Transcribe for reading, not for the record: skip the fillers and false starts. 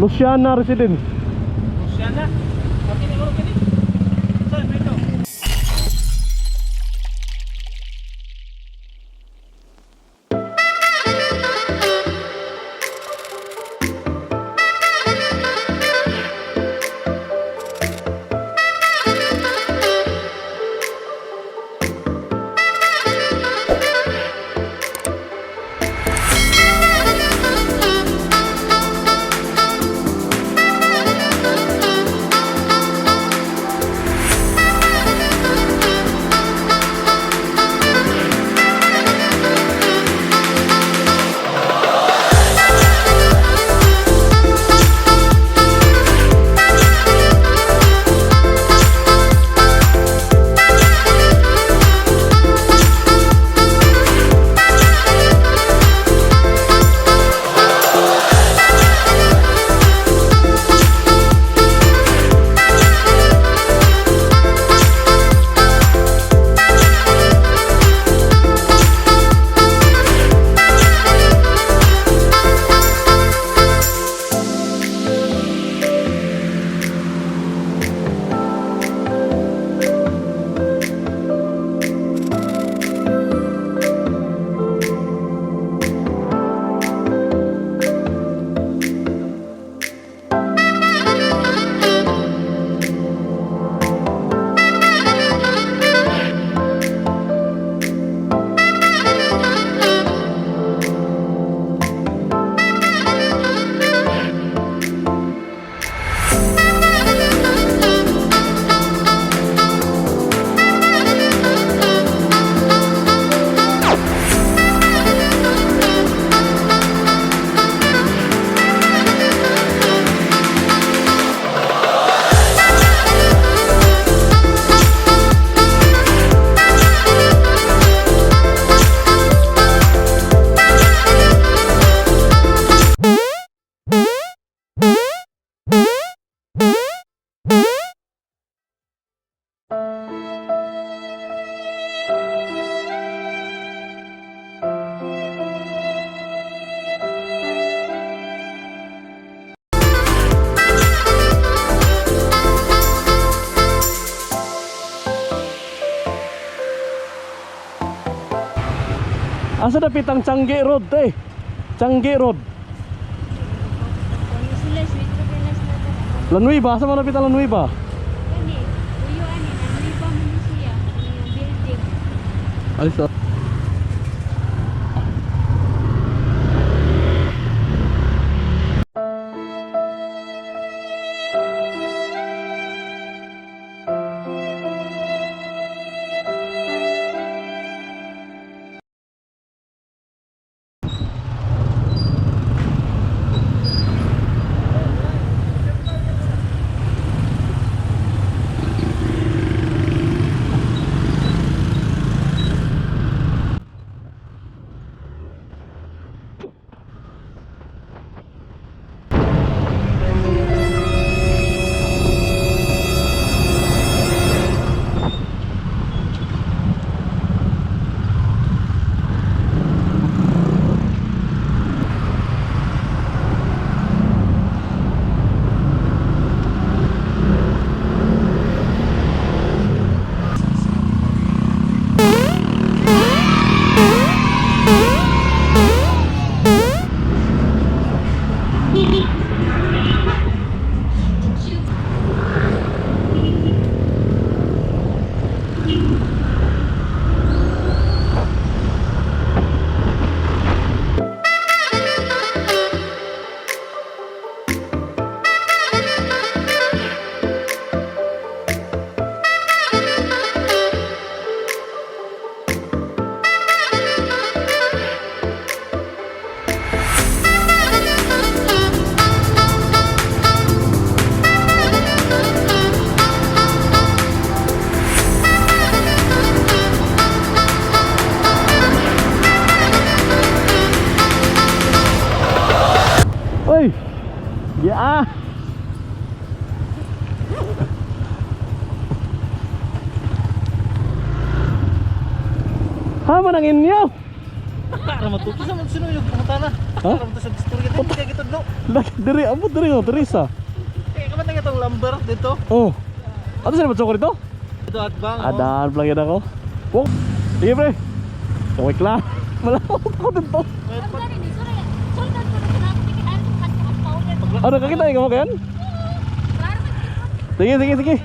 Luciana Residence. Luciana. Okay ni okay ni. Saan ba ito? Asa dapit ang Changi Road te? Changi Road. Sila sweet na sila. Lanuiba, asa man dapit ang Lanuiba? Kani, uyo ani nang man ni siya ang building. Alis na. Oy! Yeah! Hama ng inyo! Para matuto sa sino yung pumunta na. Ha? Para matuto sa istorya din kay gitudlo. Lagi diri, amo diri oh, diri sa. Kaya ka man na itong lumber dito. Oh. Ano sila matsoko dito? Dito at bang. Oh. Adaan lang yan ako. Wow. Sige pre. Okay kla. Malapot ako dito. Ang gani ni sura. Sultan ko na ako ticket ang kat kat powder. Ano kakita ikaw kayan? Klaro ka. Sige, sige, sige.